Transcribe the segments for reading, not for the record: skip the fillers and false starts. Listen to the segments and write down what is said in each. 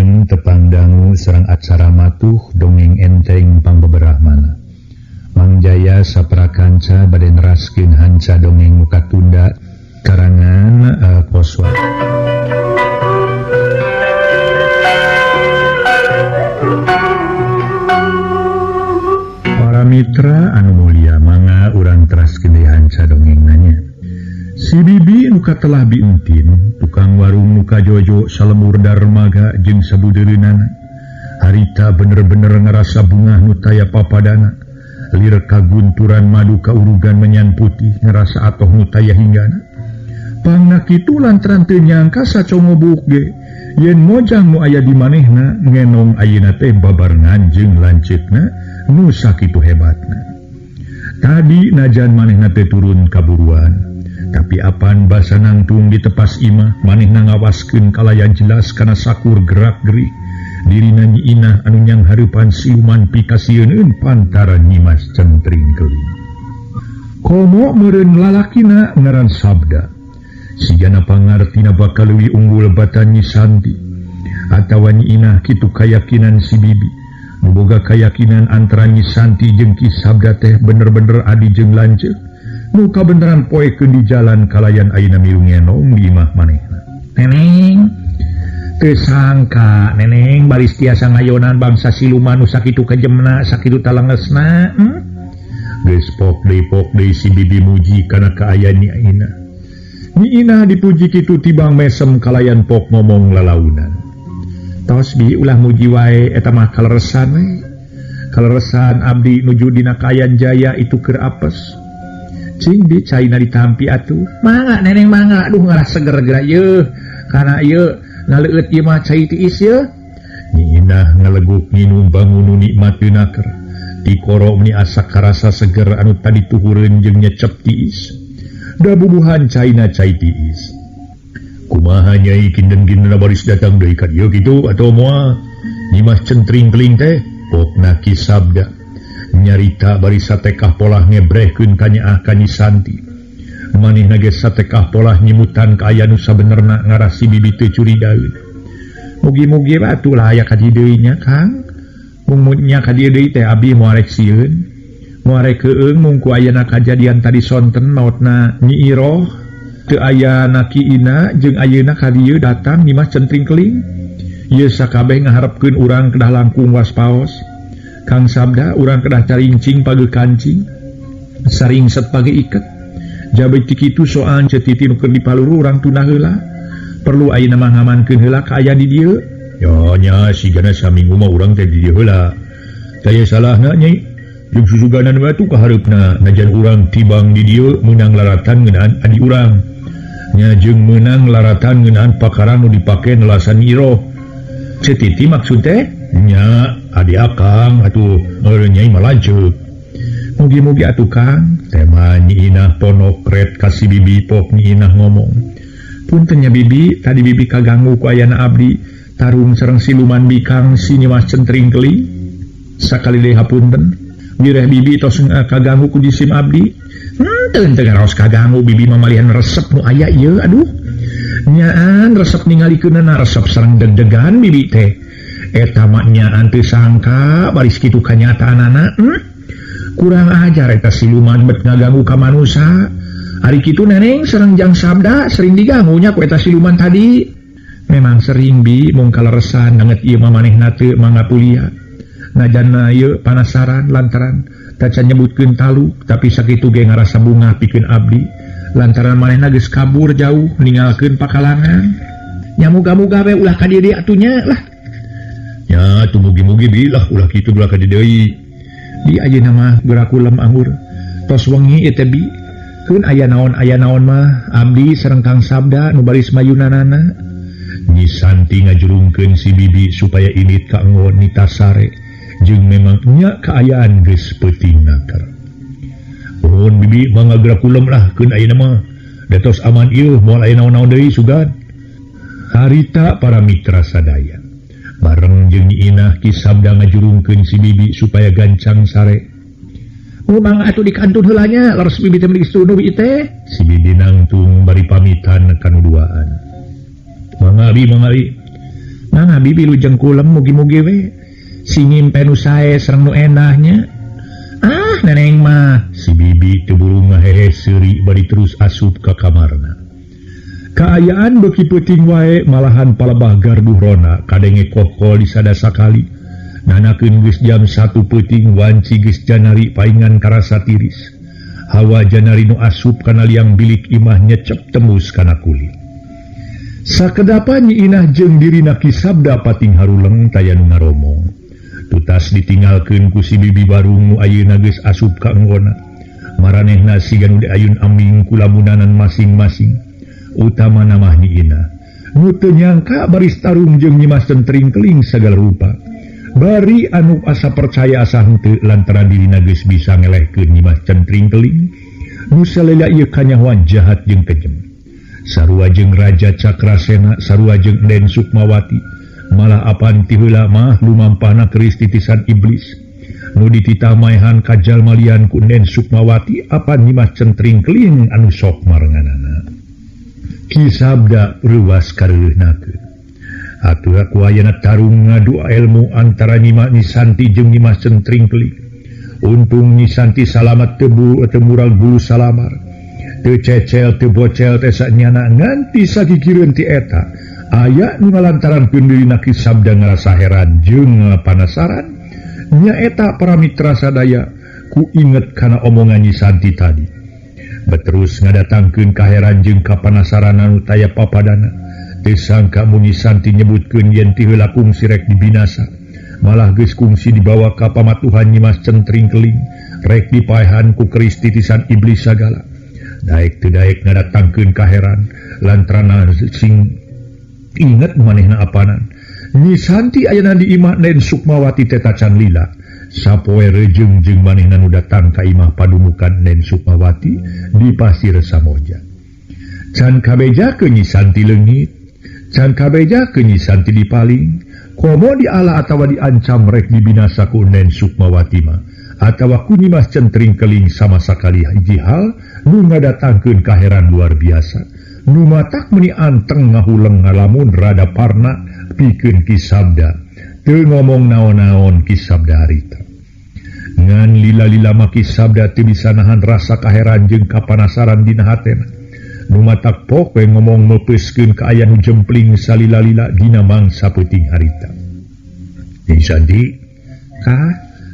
Wilujeng tepang dangu sareng acara matuh dongeng enteng pangbeberahmana. Mang Jaya saprakanca bade neraskeun hanca dongeng nu katunda karangan Koswara. Para mitra anu mulia, mangga urang teraskeun deui hanca dongeng nanya. Si Bibi nu katelah bientin, tukang warung nu kajojo salemur darmaga jeung sabudeureunana. Harita bener-bener ngarasa bungah nu taya papadana. Lir kagunturan madu kaurugan menyan putih ngerasa atoh nu taya hinggana. Pangna kitu lantaran teu nyangka sacongobuk ge yen mojang nu aya di manehna ngenong ayeuna teh babarengan jeung lanceukna nu sakitu hebatna. Tadi najan manehna teh turun kaburuan, tapi apan basa nangtung di tepas imah manehna ngawaskeun kalayan jelas kana sakur gerak-gerik dirina Nyi Inah anu nyang hareupan siluman pikasieuneun pantaran Nyimas Centring Keling. Komo meureun lalakina ngaran Sabda. Sigana pangartina bakal leuwih unggul batan Nyi Santi atawa Nyi Inah kitu kayakinan si Bibi. Nu boga kayakinan antara Nyi Santi jeung Ki Sabda teh bener-bener adi jeung lanceuk. Nu kabeneran poekeun di jalan kalayan ayeuna milu ngenong di imah manehna. Neneng teu sangka neneng baris tiasa ngayonan bangsa siluman nu sakitu kejemna sakitu talengesna. Geus pok deui si Bibi muji kana kaayaan Nyi Inah. Nyi Inah dipuji kitu tibang mesem kalayan pok ngomong lalaunan. Tos bi ulah muji wae eta mah kaleresan we. Kaleresan abdi nuju dina kaayaan jaya itu keur apes. Cing bi caina ditampi atuh. Mangga neneng mangga, aduh ngarah seger geura yeuh. Kana ieu ngaleueut ieu mah cai tiis yeuh. Nyi Inah ngaleguk nginum bangun nu nikmat naker. Tikoro meni asa karasa seger anu tadi tuhureun jeung nyecep tiis. Da bubuhan caina cai tiis. Kumaha nyai kinden-kindena baris datang deui ka dieu kitu atau moal? Nyimas Centring Keling teh pokna Ki Sabda. Nyarita bari satekah polah ngebrehkeun ka nyaah ka Nyi Santi. Manehna ge satekah polah nyimutan ka aya nu sabenerna ngarah si Bibi teu curigaeun. Mugi-mugi batu lah aya ka dieu deui nya Kang. Mung nya ka dieu deui teh abdi moal rek sieun. Moal rek keueung mung ku ayana kajadian tadi sonten maotna Nyi Iroh teu aya na Ki Ina jeung ayeuna ka dieu datang Nyimas Centring Keling. Ieu sakabeh ngaharepkeun urang kedah langkung waspaos. Kang Sabda urang kedah carincing page kancing saringset page iket. Jabe ti kitu soal cetiti nu keur dipaluru urang tunda heula. Perlu ayeuna mah ngamankeun heula kaayaan di dieu. Ya nya sigana saminggu mah urang teh di dieu heula. Taya salahna nyai. Jeung susuganan batu ka hareupna najan urang tibang di dieu meunang laratan ngeunaan adi urang. Nya jeung meunang laratan ngeunaan pakara nu dipake nelasan Nyi Iroh. Cetiti maksud teh nya adi akang atuh eureun nyai mah lanceuk. Mugi-mugi atuh Kang. Tema Nyi Inah ponok ret ka si Bibi pok Nyi Inah ngomong. Punten nya Bibi, tadi Bibi kaganggu ku ayana abdi tarung sareng siluman bikang si Nyimas Centring Keling. Sakali deui hapunten. Wireh Bibi tos kaganggu ku jisim abdi. Teu teu ngaraos kaganggu Bibi mah malihan resep nu aya ieu aduh. Nyaan resep ningalikeunana resep sareng deg-degan Bibi teh. Eta mah nyaan teu sangka baris kitu kanyataanana. Kurang ajar eta siluman bet ngaganggu ka manusa. Ari kitu neneng sareng Jang Sabda sering diganggunya ku eta siluman tadi. Memang sering bi mung kaleresan nganget ieu mah manehna teu mangapulia. Najan ieu panasaran lantaran tacan nyebutkeun taluk tapi sakitu ge ngarasa bungah pikeun abdi lantaran manehna geus kabur jauh ninggalkeun pakalangan. Nya muga-muga we ulah ka dieu deui atuh nya lah. Ya atuh mugi-mugi bi lah ulah kitu ulah ka dieu deui. Di ayeuna mah geura kulem anggur tos wengi ieu teh bi. Keun aya naon mah abdi sareng Kang Sabda nu baris mayunanana. Nyi Santi ngajurungkeun si Bibi supaya indit ka enggon nitasare jeung memang nya kaayaan geus peuting naker. Nuhun Bibi mangga geura kulem lah keun ayeuna mah. Da tos aman ieu moal aya naon-naon deui sugan. Harita para mitra sadaya. Bareng jeung Nyi Inah Ki Sabda ngajurungkeun si Bibi supaya gancang sare. Oh mangga atuh dikantun heula nya leres Bibi teh meni geus tunduh ieu teh. Si Bibi nangtung bari pamitan ka nu duaan. Mangga bi mangga bi. Mangga bibi lujeng kulem mugi-mugi we. Sing ngimpen nu sae sareng nu enahnya. Ah neneng mah si bibi teu buru ngahehe seuri bari terus asup ka kamarna. Kaayaan beuki peuting wae malahan palebah garduh rona kadenge kokol disada sakali. Nanakeun geus jam 1 peuting wanci geus janari paingan karasa tiris. Hawa janari nu asup kana liang bilik imah nyecep tembus kana kulit. Sakedapan Nyi Inah jeung dirina Ki Sabda pating haruleng taya nu ngaromong. Tutas ditinggalkeun ku si bibi barung nu ayeuna geus asup ka enggona. Maranehna siga nu diayun aming ku lamunanan masing-masing. Utamana mah Nyi Inah. Nu teu nyangka baris tarung jeung Nyi Mas Centring Keling sagala rupa. Bari anu asa percaya asa henteu lantaran dirina geus bisa ngelehkeun Nyi Mas Centring Keling. Nu salila ieu kanyahoan jahat jeung kejem. Sarua jeung Raja Cakrasena, sarua jeung Den Sukmawati. Malah apan ti heula mah lumampahna keris titisan iblis. Nu dititah maehan ka jalma lian ku Den Sukmawati apan Nyi Mas Centring Keling anu sok marenganana. Ki Sabda reuwas kareueuhnakeun. Atuh ku ayana tarung ngadu ilmu antara Nyi Mas Santi jeung Nyi Mas Centring Keling. Untung Nyi Santi salamat teu murag bulu salamar. Teu cecel teu bocel teh sanyana nganti sagigireun ti eta. Aya nu ngalantaran dirina Ki Sabda ngarasa heran jeung panasaran. Nyaeta para mitra sadaya ku inget kana omongan Nyi Santi tadi. Beterus ngadatangkeun kaheran jeung kapanasaran anu taya papadana. Teu sangka mun Nyi Santi nyebutkeun yen ti heula kungsi rek dibinasa. Malah geus kungsi dibawa ka pamatuhan Nyi Mas Centring Keling, rek dipaehan ku keris titisan iblis sagala. Daek teu daek ngadatangkeun kaheran lantaran sing inget manehna apanan. Nyi Santi ayana di imah Den Sukmawati teh tacan lila. Sapoe rejeung jeung manehna nu datang ka imah padumukan Den Sukmawati di Pasir Samoja. Can kabejakeun Nyi Santi leungit, can kabejakeun Nyi Santi dipaling, komo diala atawa diancam rek dibinasa ku Den Sukmawati mah atawa ku Nyi Mas Centring Keling sama sakali hiji hal nu ngadatangkeun kaheran luar biasa. Nu matak meuni anteng ngahuleng ngalamun rada parna pikeun Ki Sabda. Teu ngomong naon-naon Ki Sabda harita. Ngan lila-lila mah Ki Sabda teu bisa nahan rasa kaheran jeung kapanasaran dina hatena. Nu matak pok we ngomong meupeuskeun kaayaan nu jempling salila-lila dina mangsa peuting harita. Nyi Santi, ka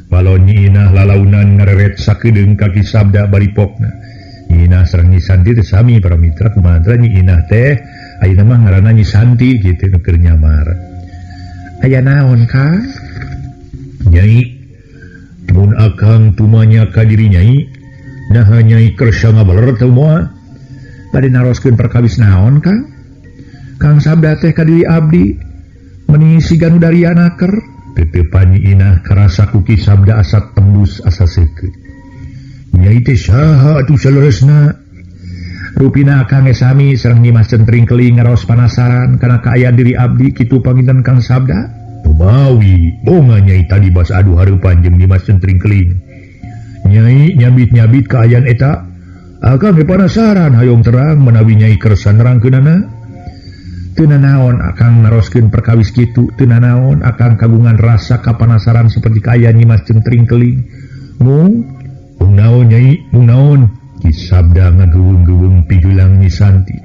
balon Nyi Inah lalaunan ngareret sakedeung ka Ki Sabda bari pokna. Nyi Inah sareng Nyi Santi teh sami para mitra kumantra Nyi Inah teh ayeuna mah ngaranna Nyi Santi kitu nu keur nyamar. Aya naon ka? Nyai, mun akang tumanya ka diri nyai, naha nyai kersa ngabeler teu moal? Bade naroskeun perkawis naon Kang? Kang Sabda teh ka diri abdi meuni siga nu dariana ker. Teteupan Nyi Inah karasa ku Ki Sabda asa tembus asa seukeut. Nyai teh saha atuh saleresna? Rupina akang ge sami sareng Nyi Mas Centring Keling ngaraos panasaran kana kaayaan diri abdi kitu panginten Kang Sabda. Tumawi bonga nyai tadi bas adu hareupan jeung Nyi Mas Centring Keling. Nyai nyabit-nyabit kaayaan eta. Akang ge panasaran hayong terang menawi nyai kersa nerangkeunana. Teu nanaon akang naroskeun perkawis kitu, teu nanaon akang kagungan rasa kapanasaran seperti kaayaan Nyi Mas Centring Keling. Mung mung naon nyai, mung naon? Ki Sabda ngageuweung-geuweung pigelang Nyi Santi.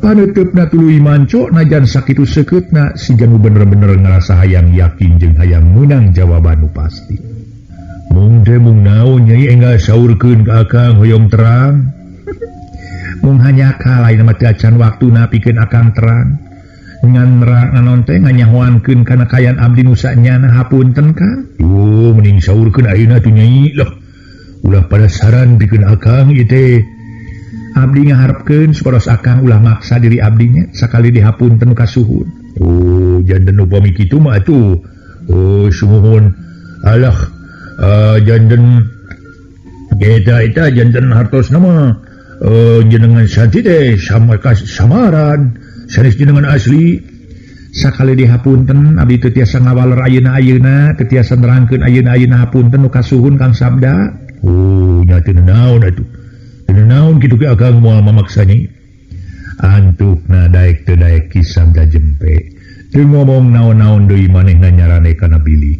Paneuteup-na tuluy manco najan sakitu seukeutna siga nu bener-bener ngarasa hayang yakin jeung hayang meunang jawaban nu pasti. Mung teh mung naon nyai enggal saurkeun ka akang hoyong terang. Mung hanyaka lain mah teu acan waktuna pikeun akang terang. Ngan naon teh nganyahoankeun kana kaayaan abdi nu sanyana hapunten Kang. Duh mending saurkeun ayeuna tuh nyai lah. Ulah panasaran pikeun akang ieu teh. Abdi ngaharepkeun supados akang ulah maksa diri abdinya sakali dihapunten kasuhun. Oh janten upami kitu mah atuh. Oh sumuhun. Alah janten eta eta janten hartosna mah jenengan Santi teh sama samaran sanes jenengan asli. Sakali dihapunten abdi teu tiasa ngawaler ayeuna-ayeuna, teu tiasa nerangkeun ayeuna-ayeuna hapunten nu kasuhun Kang Sabda. Oh nya teu naon atuh. Teu naon kitu ge akang moal mamaksa nyai. Antukna daek teu daek Ki Sabda jempe. Teu ngomong naon-naon deui manehna nyarane kana bilik.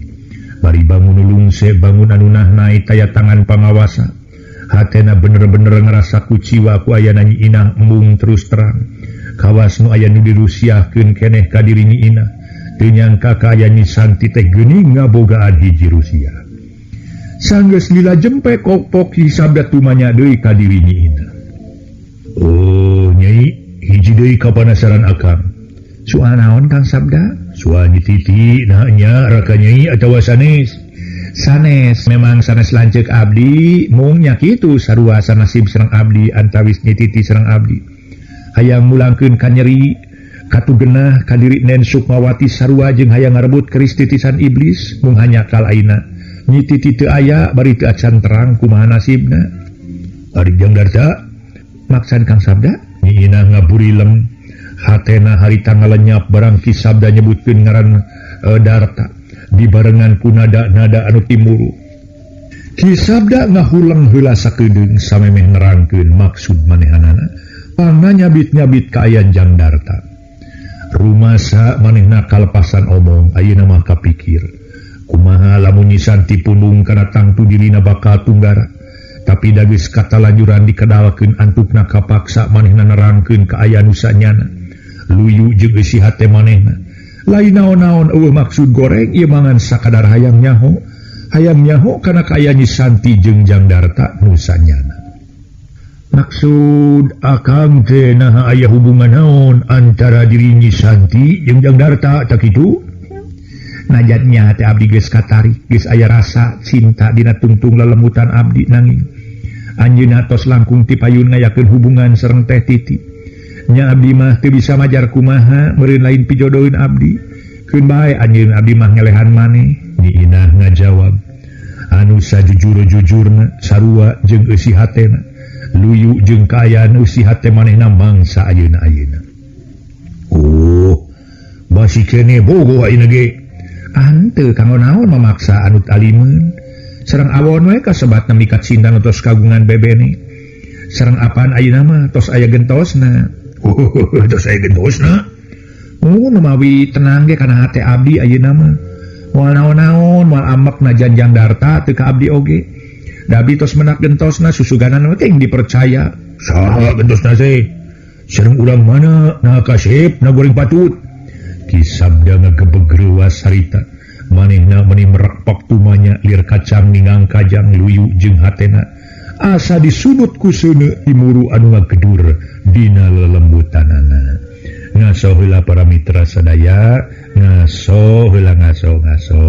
Bari bangun lungse bangun anu nahnai taya tangan pangawasa. Hatena bener-bener ngerasa kuciwa ku ayana Nyi Inah embung terus terang. Kawas nu aya nu dirusiahkeun keneh ka diri Nyi Inah. Teu nyangka ka aya Nyi Santi teh geuning ngabogaan hiji rusia. Sanggeus lila jempe kokpok Ki Sabda tumanya deui ka diri Nyi Inah. Oh, Nyai, hiji deui kapanasaran akang. Soal naon Kang Sabda? Soal Nyi Titi, nah nya raka Nyai atawa sanes. Sanes, memang sanes lanceuk abdi, mung nya kitu sarua sanasib sareng abdi antawis Nyi Titi sareng abdi. Hayang mulangkeun ka nyeri, katu genah ka diri Nen Sukmawati sarua jeung hayang ngarebut keris titisan iblis, mung hanyakal ayeuna. Nyi Titi teu aya bari teu acan terang kumaha nasibna. Ari Jang Darta maksad Kang Sabda? Nyi Inah ngaburilem. Hatena harita ngalenyap barang Ki Sabda nyebutkeun ngaran Darta dibarengan ku nada-nada anu timuru. Ki Sabda ngahuleng heula sakedeung samemeh nerangkeun maksud manehanana, pangna nyabit-nyabit kaayaan Jang Darta. Rumasa manehna kalepasan omong ayeuna mah kapikir. Kumaha lamun Nyi Santi pundung kana tangtu dirina bakal tunggara. Tapi da geus katalanjuran dikedalkeun antukna kapaksa manehna nerangkeun kaayaan nu sanyana. Luyu jeung eusi hate manehna. Lain naon-naon eueuh maksud goreng ieu mangan sakadar hayang nyaho. Hayang nyaho kana kaayaan Nyi Santi jeung Jang Darta nu sanyana. Maksud akang teh naha aya hubungan naon antara diri Nyi Santi jeung Jang Darta tak kitu? Najan nya teh abdi geus katarik, geus aya rasa cinta dina tungtung lelemutan abdi nanging anjeunna tos langkung ti payun ngayakeun hubungan sareng Teh Titi. Nya abdi mah teu bisa majar kumaha meureun lain pijodoheun abdi. Keun bae anjeun abdi mah ngelehan maneh. Nyi Inah ngajawab anu sajujur-jujurna sarua jeung eusi hatena. Luyu jeung kaayaan eusi hate manehna mangsa ayeuna-ayeuna. Oh, masih keneh bogoh ayeuna ge. Henteu kanggo naon mamaksa anut alimeun. Sareng awon we kasebatna mikat cinta nu tos kagungan bebene. Sareng apaan ayeuna mah tos aya gentosna. Tos aya gentosna. Oh, numawi tenang ge kana hate abdi ayeuna mah. Moal naon-naon, moal amek na Janjang Darta teu ka abdi oge. Da abdi tos menak gentosna susuganan we teh dipercaya. Saha gentosna teh? Sareng urang mana? Nah kasep, na goreng patut. Ki Sabda ngagebeg reuas harita. Manehna meuni merekpak tumanya lir kacang ningang kajang luyu jeung hatena. Asa disudut ku seuneu timuru anu ngagedur dina lelembutanana. Ngaso heula para mitra sadaya, ngaso heula ngaso ngaso.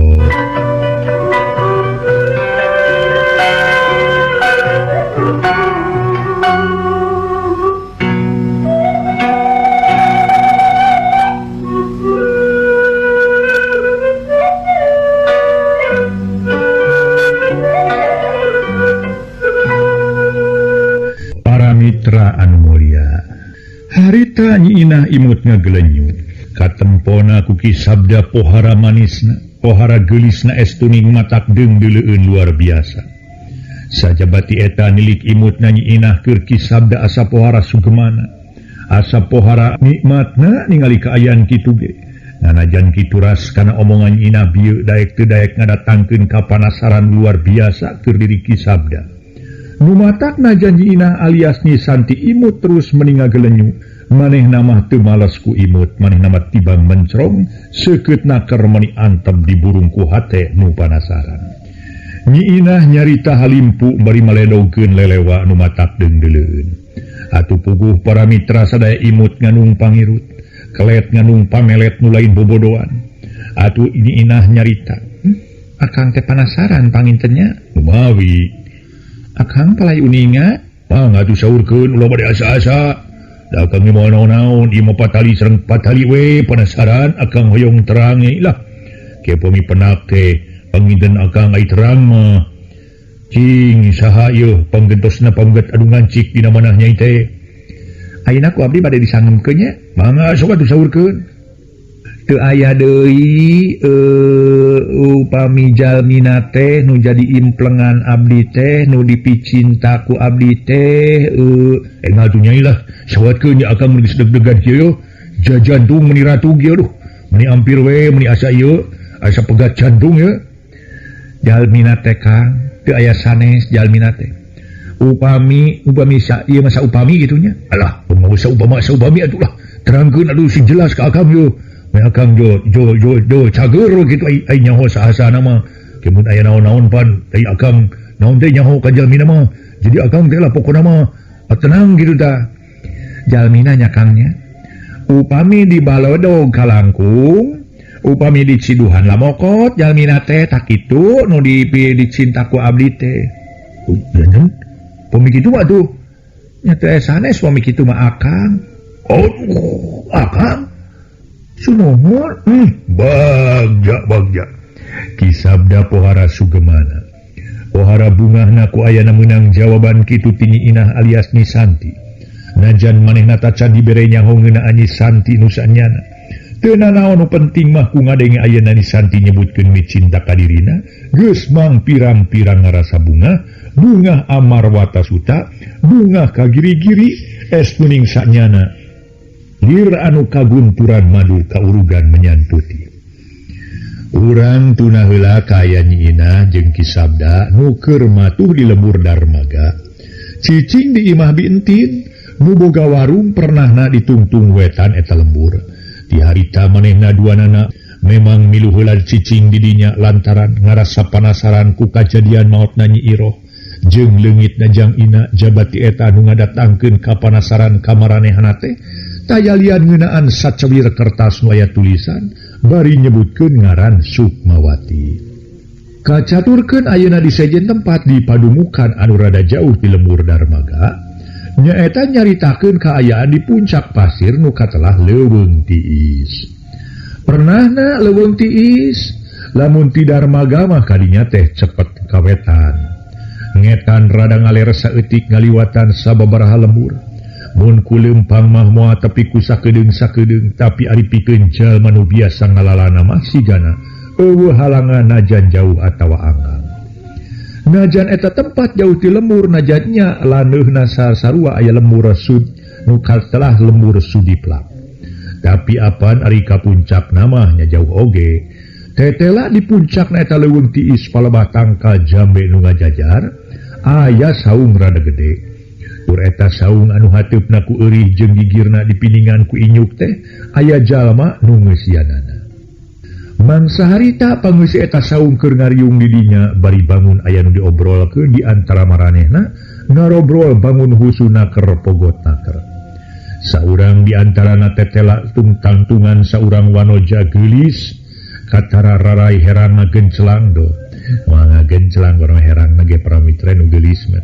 Para mitra anu mulia, harita Nyi Inah imut ngagelenyu. Katempona ku Ki Sabda pohara manisna, pohara geulisna estuning matak deung-deuleueun luar biasa. Sajabati eta nilik imutna Nyi Inah keur Ki Sabda asa pohara sugemana, asa pohara nikmatna ningali kaayaan kitu ge. Nanajan kitu ras kana omongan Nyi Inah bieu daek teu daek ngadatangkeun kapanasaran luar biasa keur diri Ki Sabda. Nu matakna Nyi Inah alias Nyi Santi imut terus meni ngagelenyu. Manehna mah teu males ku imut, manehna mah tibang mencrong, seukeut naker meni antem di burung ku hate nu panasaran. Nyi Inah nyarita halimpu bari maledogkeun lelewa nu matak deung-deuleueun. Atuh puguh para mitra sadaya imut nganung pangirut, kelet nganung pamelet nu lain bobodoan. Atuh Nyi Inah nyarita, akang teh panasaran pangintennya? Kumawi? Akang palai uninga? Pang atuh saurkeun ulah bade asa-asa. Da akang moal naon-naon, ieu mah patali sareng patali we panasaran akang hoyong terang lah. Kepo mi penak teh panginten akang ai terang mah. Cing saha ieu panggentosna pangget anu ngancik dina manah nyai teh. Ayeuna ku abdi bade disangemkeun nya? Mangga sok atuh saurkeun. Teu aya deui upami jalmina teh nu jadi implengan abdi teh nu dipicinta ku abdi teh engal tuh nyai lah sawatkeun nya akang geus deg-degan kieu jajantung meni ratu kieu duh Meni ampir we meni asa ieu asa pegat jantung ye. Jalmina teh Kang teu aya sanes jalmina teh. Upami upami sa ieu mah saupami kitu nya. Alah, kumaha saupama saupami atuh lah. Terangkeun aduh sing jelas ka akang yo. Meh akang jo jo jo jo cager kitu ai nyaho saha-sahana mah. Kemun aya naon-naon pan ai akang naon teh nyaho ka jalmina mah. Jadi akang teh lah pokona mah tenang gitu tah. Jalmina nya Kang nya. Upami di balodog kalangkung, upami di ciduhan lamokot, jalmina teh tak kitu nu dicinta ku abdi teh. Janten pami kitu mah atuh. Nya teh sanes pami kitu mah akang. Oh, akang. Sunuhun, bagja bagja. Kisabda pohara sugemana. Pohara bungahna ku ayana meunang jawaban kitu ti Nyi Inah alias Nyi Santi. Najan manehna tacan dibere nyaho ngeunaan Nyi Santi nu sanyana. Teu nanaon nu penting mah ku ngadenge ayeuna Nyi Santi nyebutkeun micinta ka dirina, geus mang pirang-pirang ngarasa bungah, bungah amarwata suta, bungah ka giri-giri, es kuning sanyana. Lir anu kagunturan madu kaurugan menyan putih. Urang tuna heula ka aya Nyi Inah jeung Ki Sabda nu keur matuh di lembur Darmaga. Cicing di imah Bi Entin, nu boga warung pernahna ditungtung wetan eta lembur. Di harita manehna duanana memang milu heula cicing di dinya lantaran ngarasa panasaran ku kajadian maotna Nyi Iroh jeung leungitna Jang Ina jabati eta nu ngadatangkeun kapanasaran ka maranehna teh tayalian ngeunaan sacewir kertas nu aya tulisan bari nyebutkeun ngaran Sukmawati. Kacaturkeun ayeuna di sejen tempat di padumukan anu rada jauh di lembur Darmaga, nyaeta nyaritakeun kaayaan di puncak pasir nu katelah leuweung tiis. Pernahna leuweung tiis, lamun ti Darmaga mah kadinya teh cepet kawetan. Ngetan rada ngaler saeutik ngaliwatan sababaraha lembur. Mun ku leumpang mah moal tepi ku sakedeung-sakedeung, tapi ari pikeun jalma nu biasa ngalalana mah sigana eueuh halangan najan jauh atawa anggang. Najan eta tempat jauh ti lembur najannya laneuhna sarua aya lembur sud nu katelah lembur sudiplak. Tapi apan ari ka puncakna mah nya jauh oge. Tetela di puncakna eta leuweung tiis palebah tangkal jambe nu ngajajar aya saung rada gede. Tur eta saung anu hateupna ku eurih jeung gigirna dipiningan ku inyuk teh aya jalma nu ngeusianana. Mangsa harita pangeussi eta saung keur ngariung di dinya bari bangun aya nu diobrolkeun di antara maranehna ngarobrol bangun husuna keur pogot naker. Saurang di antarana tetela tungtangtungan saurang wanoja geulis katara rarai herang ngagencelang do. Wah ngagencelang barang herang ge paramitra nu geulis mah.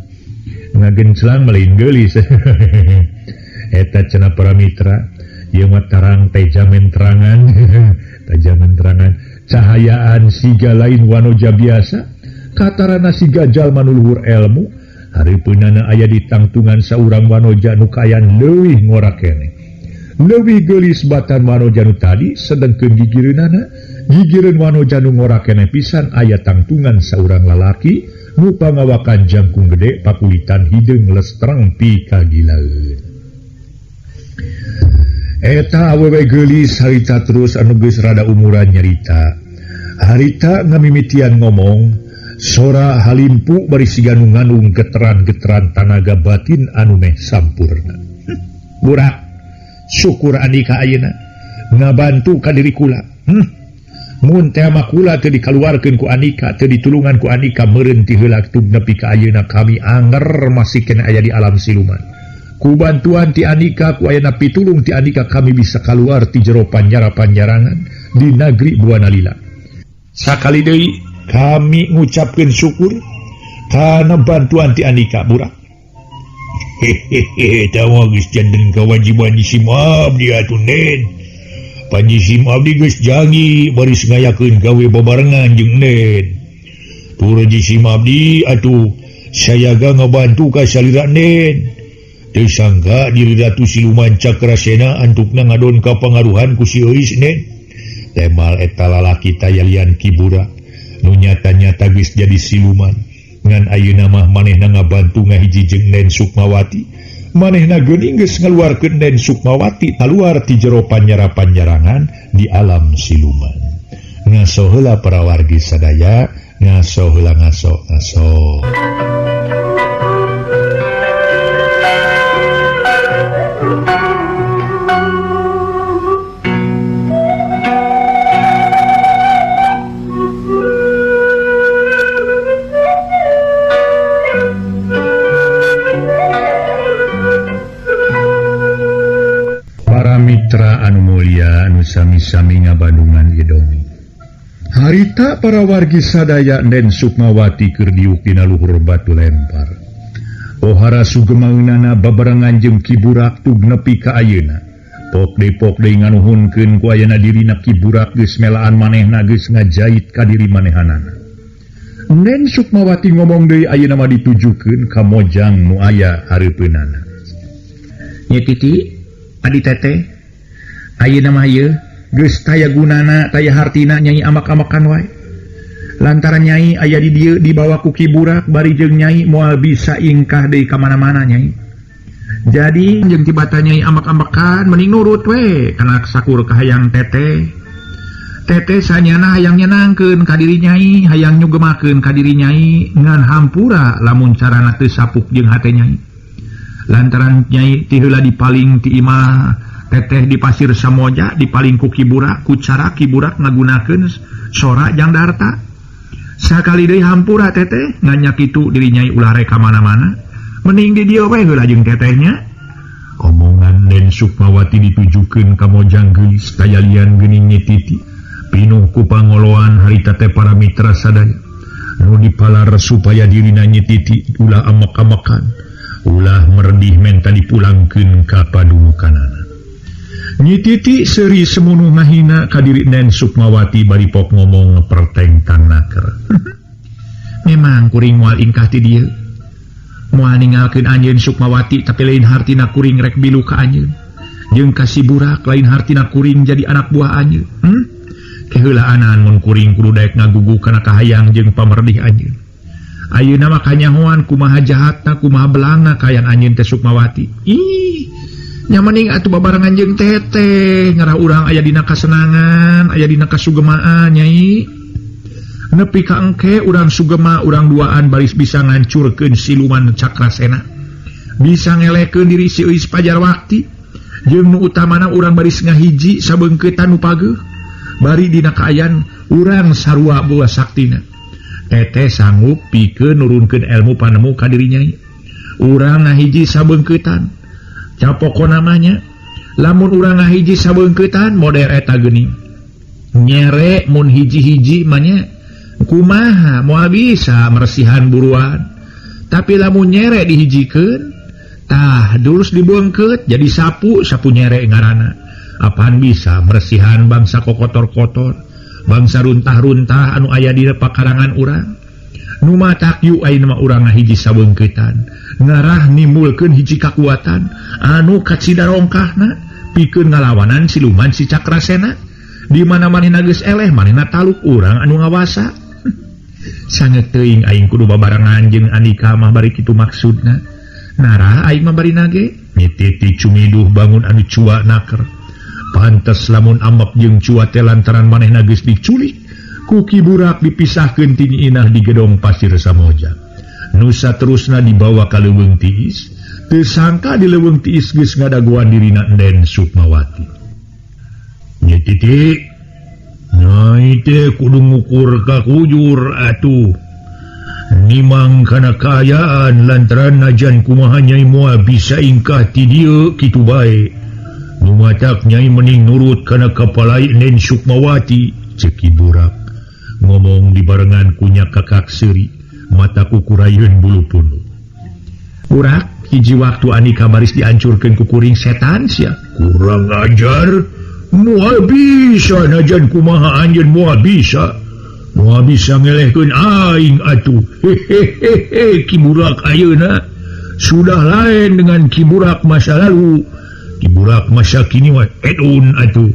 Ngagencelang mah lain geulis. Eta cenah paramitra ieu mah tarang teh jamen terangan. Tajaman terangan cahayaan siga lain wanoja biasa katarana siga jalma nu luhur elmu hareupeunana aya di tangtungan saurang wanoja nu kaayaan leuwih ngora keneh leuwih geulis batan wanoja nu tadi sedengkeun gigireunana gigireun wanoja nu ngora keneh pisan aya tangtungan saurang lalaki nu pangawakan jangkung gede pakulitan hideung lestreng pikagilaeun. Eta awewe geulis harita terus anu geus rada umuran nyarita. Harita ngamimitian ngomong, sora halimpu bari siga nu ngandung geteran-geteran tanaga batin anu meh sampurna. Burak, syukur andika ayeuna ngabantu ka diri kula. Mun teh mah kula teu dikaluarkeun ku andika, teu ditulungan ku andika meureun ti heula teu nepi ka ayeuna kami anger masih keneh aya di alam siluman. Ku bantuan ti andika, ku ayana pitulung ti andika kami bisa keluar ti jero panjara-panjarangan di nagri Buana Lila. Sakali deui kami ngucapkeun syukur kana bantuan ti andika burak. Hehehe, tawa geus janten kewajiban sim abdi atuh Nen. Panji sim abdi geus janji baris ngayakeun gawe babarengan jeung Nen. Tur sim abdi atuh sayaga ngabantu ka salira Nen. Teu sangka diri Ratu Siluman Cakrasena antukna ngadon kapangaruhan ku si Euis Nen. Temal eta lalaki tayalian kibura nu nyata-nyata geus jadi siluman. Ngan ayeuna mah manehna ngabantu ngahiji jeung Nen Sukmawati. Manehna geuning geus ngaluarkeun Den Sukmawati kaluar ti jero panjara-panjarangan di alam siluman. Ngaso heula para wargi sadaya, ngaso heula ngaso ngaso. Mitra anu mulia anu sami-sami ngabandungan ieu dongeng. Harita para wargi sadaya Den Sukmawati keur diuk dina luhur batu lempar. Pohara sugemaeunana babarengan jeung Ki Burak tug nepi ka ayeuna. Pok deui nganuhunkeun ku ayana dirina Ki Burak geus melaan manehna geus ngajait ka diri manehanana. Den Sukmawati ngomong deui ayeuna mah ditujukeun ka Mojang nu aya hareupeunana. Nya Titi, adi teteh, ayeuna mah ieu geus taya gunana taya hartina nyai amak-amakan wae. Lantaran nyai aya di dieu dibawa ku Ki Burak bari jeung nyai moal bisa ingkah deui ka mana-mana nyai. Jadi jeung tibata nyai amak-amakan mending nurut we kana sakur kahayang teteh. Teteh sanyana hayang nyenangkeun ka diri nyai, hayang nyugemakeun ka diri nyai ngan hampura lamun carana teu sapuk jeung hate nyai. Lantaran nyai ti heula dipaling ti imah teteh di Pasir Samoja dipaling ku Ki Burak ku cara Ki Burak ngagunakeun sora jang darta. Sakali deui hampura teteh nganya kitu diri nyai ulah rek ka mana-mana mending di dieu we heula jeung tetehnya. Omongan Den Sukmawati ditujukeun ka Mojang geulis tayalian geuning Nyi Titi pinuh ku pangoloan harita teh para mitra sadaya nu dipalar supaya dirina Nyi Titi ulah amak-amakan ulah meredih menta dipulangkeun ka padumukanana. Nyi Titi seuri semunuh ngahina ka diri Den Sukmawati bari pok ngomong pertengtang naker. Memang kuring moal ingkah ti dieu. Moal ninggalkeun anjeun Sukmawati tapi lain hartina kuring rek bilu ka anjeun. Jeung ka si Burak lain hartina kuring jadi anak buah anjeun. Keheulaanan mun kuring kudu daek ngagugu kana kahayang jeung pamerdih anjeun. Ayeuna mah kanyahoan kumaha jahatna kumaha belangna kayang anjeun teh Sukmawati. Ih, nya mending atuh babarengan jeung teteh ngarah urang aya dina kasenangan, aya dina kasugemaan nyai. Nepi ka engke urang sugema urang duaan baris bisa ngancurkeun siluman Cakrasena. Bisa ngelekeun diri si Euis Pajarwakti. Jeung nu utamana urang baris ngahiji sabeungkeutan nu pageuh. Bari dina kaayaan urang sarua boga saktina. Teteh sanggup pikeun nurunkeun ilmu panemu ka diri nyai. Urang ngahiji sabeungkeutan. Capoko namanya. Lamun urang ngahiji sabeungkeutan model eta geuning. Nyere mun hiji-hiji mah nya kumaha moal bisa meresihan buruan. Tapi lamun nyere dihijikeun tah durus dibeungkeut jadi sapu sapu nyere ngaranna. Apaan bisa meresihan bangsa kokotor-kotor. Bangsa runtah-runtah anu aya di pakarangan urang. Nu matak yu ayeuna mah urang ngahiji sabeungkeutan. Ngarah nimbulkeun hiji kakuatan anu kacida rongkahna pikeun ngalawanan siluman si Cakrasena. Di mana manehna geus eleh manehna taluk urang anu ngawasa. Sanget teuing aing kudu babarengan jeung Andika mah bari kitu maksudna. Narah aing mah bari nage. Nyi Titi cumiduh bangun anu cua naker. Pantes lamun ambek jeung cua teh lantaran manehna geus diculik ku Ki Burak dipisahkeun ti Nyi Inah di gedong Pasir Samoja. Nu saterusna dibawa ka Leuweung Tiis, teu sangka di Leuweung Tiis geus ngadagoan dirina Den Sukmawati. Nyi Titi, nyai teh kudu ngukur ka kujur atuh. Nimang kana kaayaan lantaran najan kumaha nyai moal bisa ingkah ti dieu kitu bae. Nu matak nyai mending nurut kana kapalai Den Sukmawati, ceuk Ki Burak. Ngomong dibarengan kunya kakak seuri, mata kukurayeun bulu punduk. Burak, hiji waktu Andika baris diancurkeun ku kuring setan sia. Kurang ajar, moal bisa najan kumaha anjeun moal bisa. Moal bisa ngelehkeun aing atuh. Hehehe, Ki Burak ayeuna sudah lain dengan Ki Burak masa lalu. Ki Burak masa kini mah edun atuh.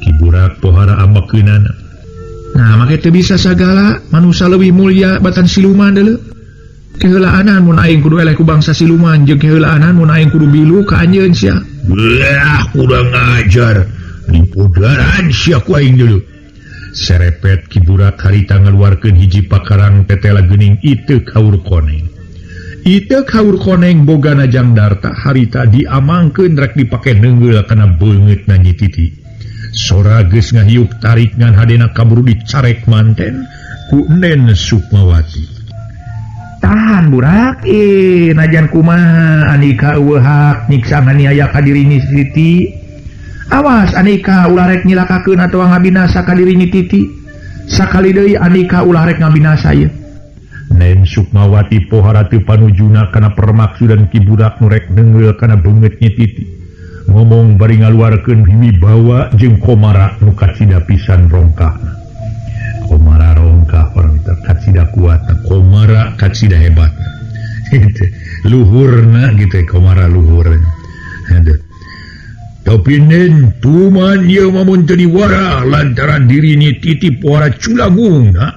Ki Burak pohara amakeunana. Nah, make teu bisa sagala manusia leuwih mulia batan siluman deuleu. Keheulaanan mun aing kudu eleh ku bangsa siluman jeung keheulaanan mun aing kudu bilu ka anjeun sia. Wah, kurang ajar. Dipudaran sia ku aing dulu. Serepet Ki Burak harita ngaluarkeun hiji pakarang tetela geuning iteuk haur koneng. Iteuk haur koneng boga Jang Darta harita diamangkeun rek dipake neunggeul kana beungeutna Nyi Titi. Sora geus ngahiuk tarik ngan hadena kaburu dicarek manten ku Nen Sukmawati. Tahan Burak, najan kumaha Andika eueuh hak nyiksa nganiaya ka diri Nyi Titi. Awas Andika ulah rek nyilakakeun atawa ngabinasa ka diri Nyi Titi. Sakali deui Andika ulah rek ngabinasa ieu. Nen Sukmawati pohara teu panujuna kana permaksudan Ki Burak nu rek neunggeul kana beungeut Nyi Titi. Ngomong bari ngaluarkeun wibawa jeung komara nu kacida pisan rongkahna. Komara rongkah orang itu kacida kuat, komara kacida hebat. Luhurna gitu komara luhur. Tapi nen tuman ieu mah mun teu diwara lantaran diri Nyi Titi pohara culagungna.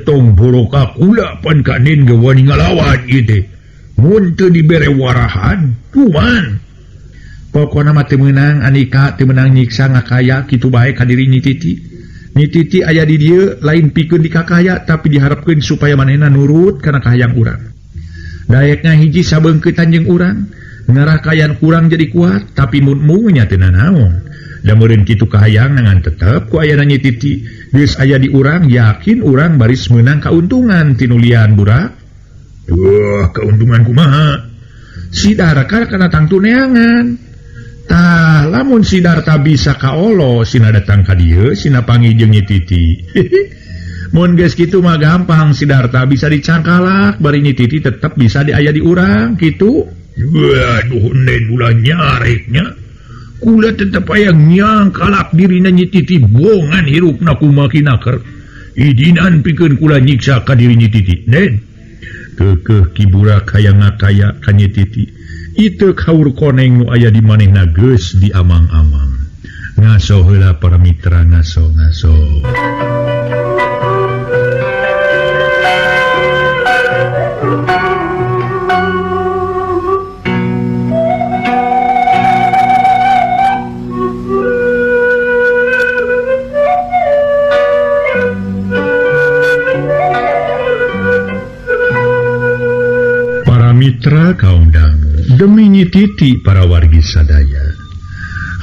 Tong boroka kula pan ka nen ge wani ngalawan ieu teh. Mun teu dibere warahan tuman. Pokona mah teu meunang Andika teu meunang nyiksa ngakaya kitu bae ka diri Nyi Titi. Nyi Titi aya di dieu lain pikeun dikakaya tapi diharapkeun supaya manehna nurut kana kahayang urang. Daekna hiji sabeungkeutan jeung urang, ngarah kayan kurang jadi kuat tapi mun nya teu nanaon. Da meureun kitu kahayang ngan tetep ku ayana Nyi Titi geus aya di urang yakin urang baris meunang kauntungan tinulian Burak. Wah, kauntungan kumaha? Si Darka kana tangtu neangan. Tah, lamun si Darta bisa kaolo sina datang ka dieu sina panggih jeung Nyi Titi. Mun geus kitu mah gampang si Darta bisa dicangkalak bari Nyi Titi tetep bisa diaya di urang kitu. Waduh, nen ulah nyareknya. Kula tetep aya nyangkalak dirina Nyi Titi bongan hirupna kumaha kinaker. Idinan pikeun kula nyiksa ka diri Nyi Titi. Nen keukeuh Ki Burak hayang ngakaya ka Nyi Titi. Iteuk haur koneng nu aya di manehna geus diamang-amang. Ngaso heula para mitra, ngaso ngaso. Para mitra kaum dangu, demi Nyi Titi para wargi sadaya.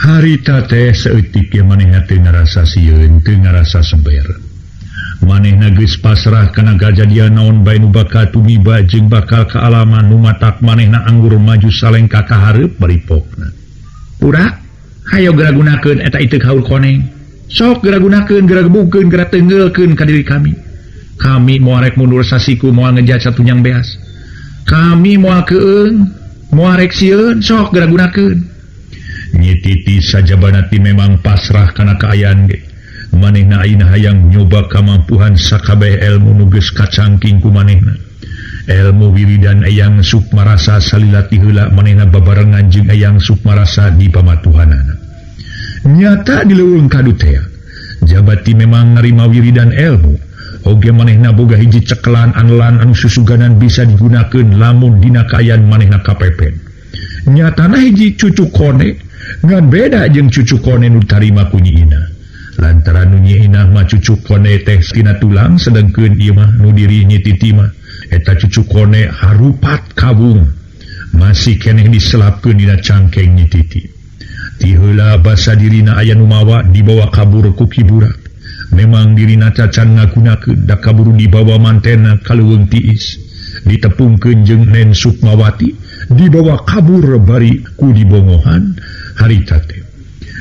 Harita teh saeutik ge manehna teu ngarasa sieun, teu ngarasa seber. Manehna geus pasrah kana kajadian naon bae nu bakal tumiba jeung bakal kaalaman nu matak manehna anggur maju salengka ka hareup bari pokna. Burak, hayo geura gunakeun eta iteuk haur koneng. Sok geura gunakeun, geura gebukeun, geura teunggeulkeun ka diri kami. Kami moal rek mundur sasiku moal ngejat satunyang beas. Kami moal keung, moal rek sieun, sok geura gunakeun. Nyi Titi sajabana ti memang pasrah kana kaayaan ge. Manehna ayeuna hayang nyoba kamampuhan sakabeh ilmu nu geus kacangking ku manehna. Ilmu wiridan Eyang Sukmarasa salila ti heula manehna babarengan jeung Eyang Sukmarasa di pamatuhanana. Nyata di leuweung kadu tea. Jabati memang narima wiridan ilmu. Oge manehna boga hiji cekelan anelan anu susuganan bisa digunakeun lamun dina kaayaan manehna kapepen. Nyatana hiji cucu kone ngan beda jeung cucu kone nu tarima ku Nyi Ina. Lantaran nu Nyi Ina mah cucu kone teh tina tulang sedengkeun ieu mah nu diri Nyi Titi mah eta cucu kone harupat kawung masih keneh diselapkeun dina cangkeng Nyi Titi. Ti heula basa dirina aya nu mawa dibawa kabur ku Ki Burak. Memang dirina cacan ngagunakeun da kaburu dibawa mantena ka leuweung tiis. Ditepungkeun jeung Nen Sukmawati dibawa kabur bari ku dibongohan harita teh.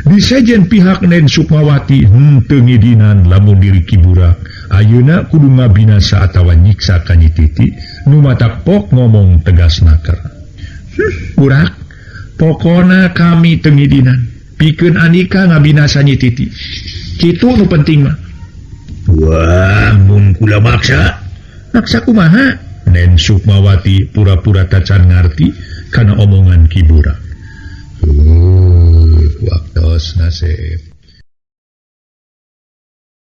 Disejen pihak Nen Sukmawati henteu ngidinan lamun diri Ki Burak ayeuna kudu ngabinasa atawa nyiksa ka Nyi Titi nu matak pok ngomong tegas naker. Burak, pokona kami teu ngidinan pikeun Andika ngabinasa Nyi Titi. Kitu nu penting mah. Wah, mun kula maksa. Maksa kumaha? Nen Sukmawati pura-pura tacan ngarti kana omongan Ki Burak.